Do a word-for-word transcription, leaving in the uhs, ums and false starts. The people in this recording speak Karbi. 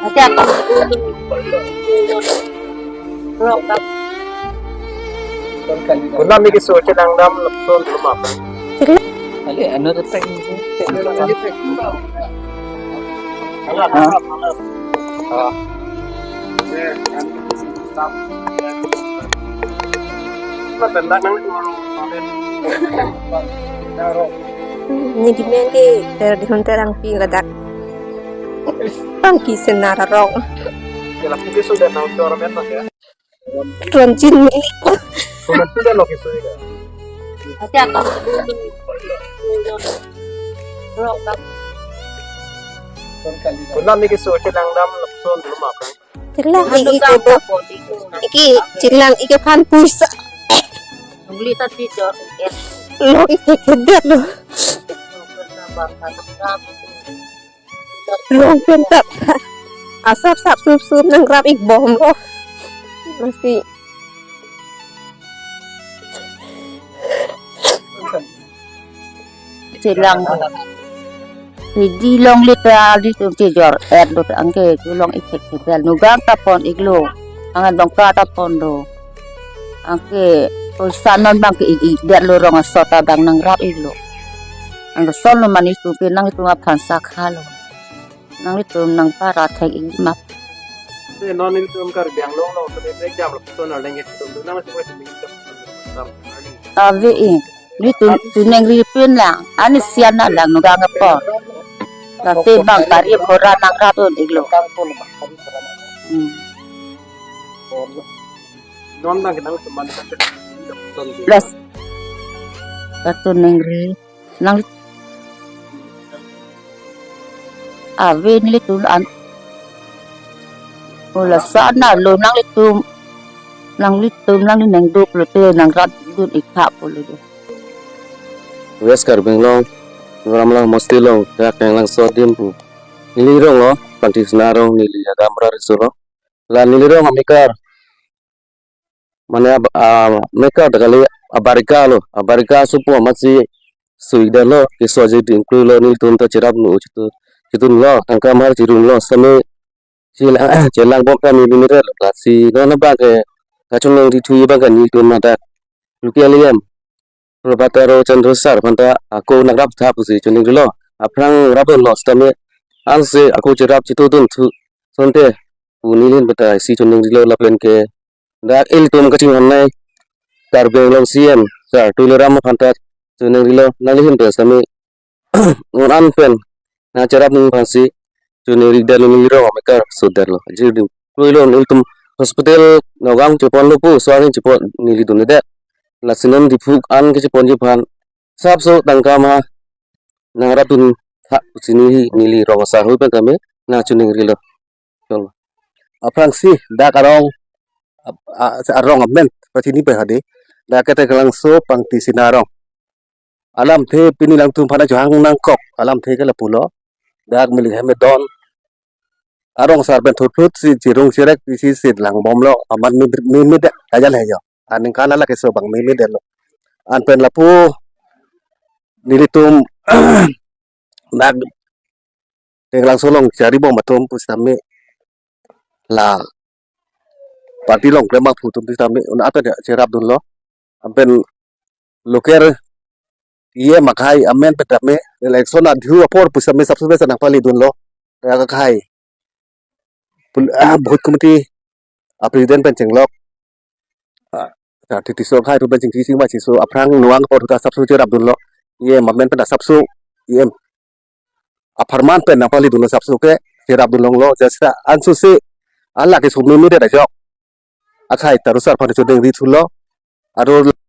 Ati apa? Konat neli keso chelangdam lapuson loma. Ale, another thing. Neli men ke Terang Ping ladak. Pangki Senar arong. Ronjin Milik. Ati apa? Konat neli keso chelangdam lapuson loma. Chelang, iki ko do. Iki chelang, iki aphan puisa. Nungli ta tijor. Long, iki kedet lo. Long pen ta. Asap sap sup sup nangrap-ik bomlo. Masi. Chelang. Hidi longle ta nelitum tijor-et lo, anke chelong-ik thekthedetlo. Nugang ta pon-iklo. Angan bangka ta pon do. Anke puisa non abang ke-ik-ikdetlo, rong aso ta abang nangrap-iklo. Anke lason lo mane nelitum ke, nanglitum aphan sakha lo. Nanglitum nangpara thek-ik ma. Te non nelitum Karbi Anglong along te exam lapuson arleng ke tum nang si. Ave-i. Nelitum choningri pen lang. Ani sian na lang nugang apor. Late bang gari ghora nangrap-un-iklo. Hmm. Non abang ke nang teman. Plus. Kachoningri. Nang ave nelitum an. O lason na lo nanglitum. Nanglitum nangli nangduk lote nangrap-un-ik tha pulo do. West Karbi Anglong, Ramla Mosti along, dak Khenglangso adim pu. Neli rong lo, Pangki Senar arong, neli agamra riso lo. La neli rong amekar. Mane ab-, a, mekar ta kali, abarika lo, abarika supo amatsi sui detlo, keso aje dingklu lo, nelitum ta cherap nu chitu, chitun lo, tangka mar chirum lo, sami chelang, chelang bom kami bimire lo, lasi non abang ke, kachoningri thu abang ke nelitum ladak, local E M, Prabhat Rochandra sir aphan ta ako nangrap tha pusi choningrilo. Aphrang rap-un lo sitame ansi ako cherap chitudun thu sonte pu neli ahin pen ta isi choningrilo lapen ke dak ilitum kachinghonnei Karbi Anglong C M sir Tuliram aphan ta choningrilo, nangli ahin pen sitame non an pen nangcherap nangji aphansi choningri detlo, neli rong amekar so detlo. Ajir dingklu lo, nelitum hospital Nagaon cheponlo pu, so arni chepon neli dundedet. Lasi non Diphu an ke cheponji aphan sapso tangka ma nangrap-un tha pusi neli, neli rong asar hui pen kami nangchoningrilo. Cholo. Aphrangsi dak arong, a, a, arong amen pachini pen hadi. Dak ke Khenglangso Pangki Senar arong. Alamthe pini nangtum aphan chohang nangkok. Alamthe ke lapulo. Dak Milik Hemedon arong asar pen thutphut si chirung chirek isi si lang bomlo. Amat mi, mi, mi de, kajal hejo. Aningkan ala keso abang mi, mi detlo. An pen lapu nelitum dak Khenglangso along chari bom atum pusitame la party along klem abangphu atum pusitame un-at pen cherapdunlo. An pen local E M akhai amen pen tame election adhu apor pusitame sapso besa nangpalidunlo. Dak akhai pul-, ah, booth committee a president pen chenglok. Ah, ta titi so khai tu pen chingki chingma chiso aphrang nuang apor ta sapso cherapdunlo. E M amen pen ta sapso E M apharman pen nangpalidunlo, sapso ke cherapdunlonglo. Jasa ansose an lake sumi mi de ajok. Akhai ta ru sar aphan choningri thulo. Aro